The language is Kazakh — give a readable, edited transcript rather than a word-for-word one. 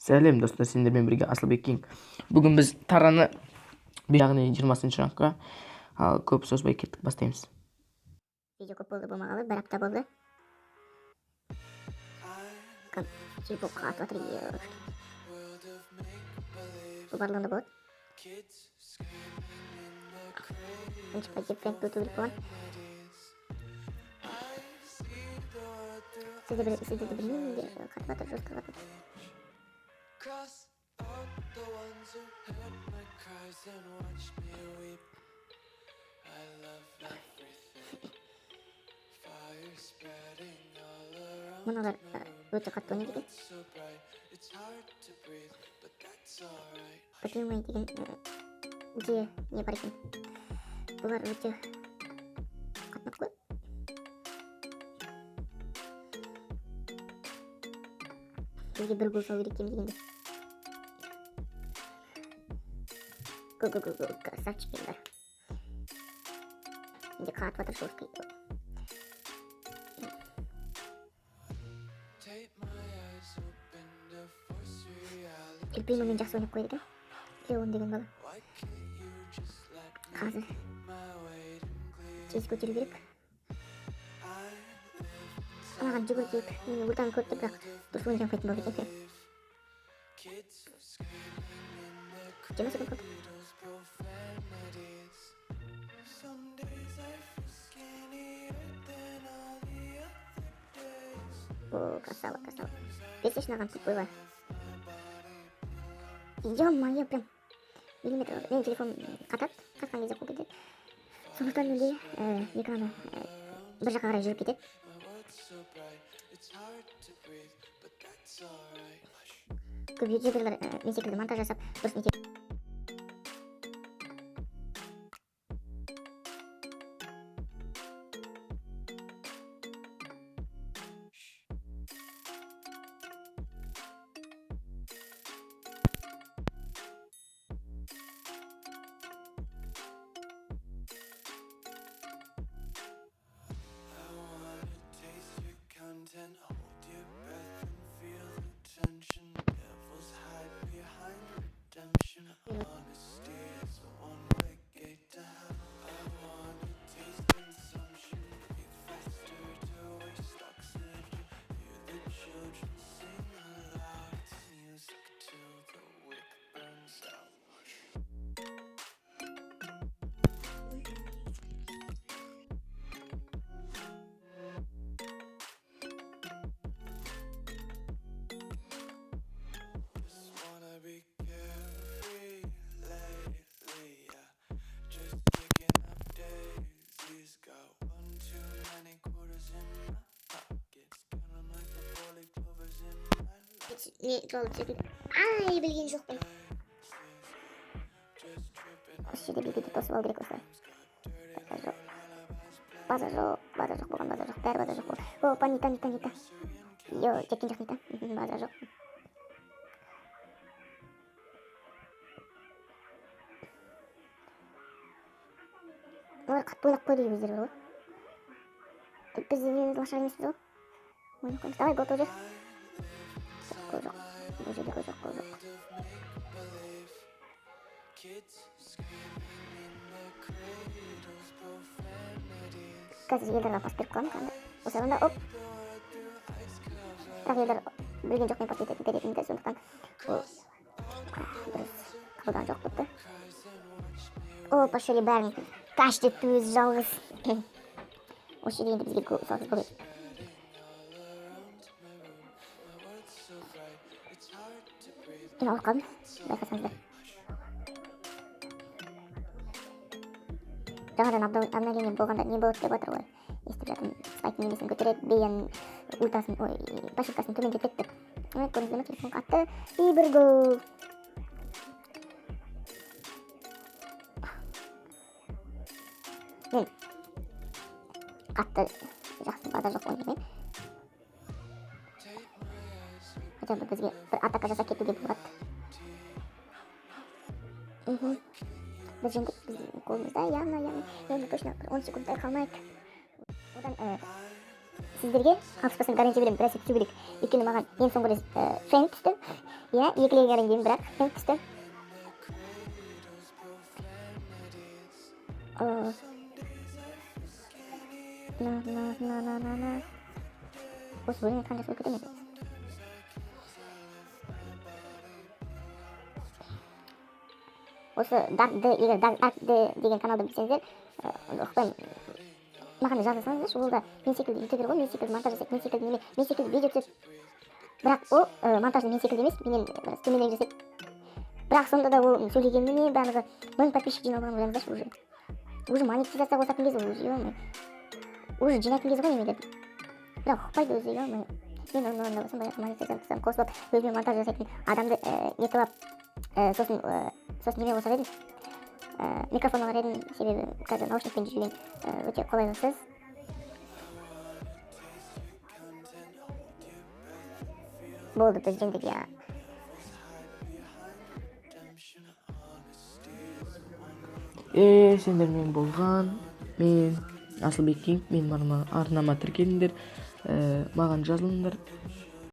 Сәлем, достар, сендермен бірге Асылбек Кинг. Бүгін біз Тараны, яғни 20 рангқа. Ал көп созбай кеттік, бастаймыз. Видео көп болды болмағалы, бір апта болды. Телефон қатып жатыр, ёшки. Бұл барлығында болады. Бірінші по Фрэнкті өту керек болған. Сіздерді білмеймін де, қатып жатыр, жестко қатып жатыр. Cross out the ones who heard my cries and watched me weep. I love everything. Fire spreading all around Мыналар my room. Өте қатты ойнайды екен. It's so bright, it's hard to breathe, but that's alright. Поднимай деген де не бар екен. Бұлар өте қатты қой. Бізге бір гол салу керек кем дегенде. Го, го, го, го, красавчик елдар. Менде қатып жатыр жестко. Tape my eyes open to force reality. Эль Примомен жақсы ойнап қояды екен. Леон деген бала. Why can't you just let me Қазір my weight in glee? Тез көтеру керек. I Маған жүгір керек. Мен ультаны көріп тұр, бірақ дұрыс ойнай алмайтын болды екен. Kids screaming in the 20 секунд қалды. cradles, profanities. Some days I feel skinnier than all the other days. О, красава, красава. Берсеші маған тупойға. Ё-моё, прям миллиметр. Менің телефон қатады, қатқан кезде қол кетеді. Сондықтан менде экраны бір жаққа қарай жүріп кетеді. My world's so bright, it's hard to breathe, but that's alright. Көп ютуберлер мен секілді монтаж жасап дұрыс нете I wanna taste your content, hold your breath and feel the tension. Devils hide behind redemption. Honesty is a one-way gate to hell. I wanna taste consumption, breathe faster to waste oxygen. Hear the children sing aloud. It's music till the wick burns out. Just wanna be carefree lately, yeah. Just picking up daisies. Got one too many quarters in my pockets. Count 'em like the four-leaf clovers in my life. Не туралы түсетін, ай, білген жоқпын. Just tripping Осы жерде бекетті тосып алу керек осылай. got dirty База жоқ, база жоқ, база жоқ болған, база жоқ, бәрі база жоқ болды. Опа, Нита, Нита, Нита. Йо, жеткен жоқ Нита. База жоқ. Олар қатты ойнап қойды өздері бар ғой. Біз неміз нашар емеспіз ғой. Ойнап қоймыз. Давай, гол тоже. Жоқ, гол жоқ. Бұл жерде гол жоқ, гол жоқ. Kids screaming in their cradles, profanities. Қазір Елдарға пас беріп қаламын кәдімгі. Осы арада, оп. Бірақ Елдар білген жоқ мен пас беретінімді, сондықтан ол дұрыс қабылдаған жоқ бопты. Опа, Шелли бәрін каш етті өзі жалғыз. Осы жерде енді бізге гол салғыз гол керек. Мен ауырып қалдым, байқасаңыздар. Жаңадан обновление болғанда не болады деп жатыр ғой. Естіп жатырмын, Спайктың немесін көтереді, Беян ультасын, ой, пассивкасын төмендетеді деп. Ой, көрдіңіздер ме, телефон қатты. И бір гол. Мен қатты жақсы базар жоқ ойнаймын. Хотя бы бізге бір атака жасап кетуге болады. Біз жеңдік, біздің қолымызда явно, явно, явно точно бір 10 секундтай қалмайды. Одан сіздерге 60% гарантия беремін, біраз түсу керек. Өйткені маған ең соңғы рет Фэнг түсті. Иә, екілеген кейін, бірақ түсті. О. На, на, на, на, на, на. Осы өлең айтқан жақсы болып кетемін. Осы Dark D, егер Dark D деген каналды білсеңіздер, ұқпаймын. Маған жаза салыңыздаршы, ол да мен секілді ютубер ғой, мен секілді монтаж жасайды, мен секілді неме, мен секілді видео түсіреді. Бірақ ол монтажды мен секілді емес, менен біраз төменірек жасайды. Бірақ сонда да ол сөйлегеніне барлығы 1000 подписчик жиналған, ойлаңыздаршы уже. Уже монетизация қосатын кез ол уже, ё-моё. Уже жинайтын кез ғой немелерді. Бірақ ұқпайды өзі, ё-моё. Мен оның орнында болсам, баяғы монетизацияны қосып алып, өзіме монтаж жасайтын адамды нетіп алып, сосын неме қосар едім. Микрофон алар едім, себебі қазір наушникпен жүрген өте қолайлысыз. Болды, біз жеңдік, иә. Сендермен болған мен Асылбек Кинг, менің арнама тіркеліңдер, маған жазылыңдар.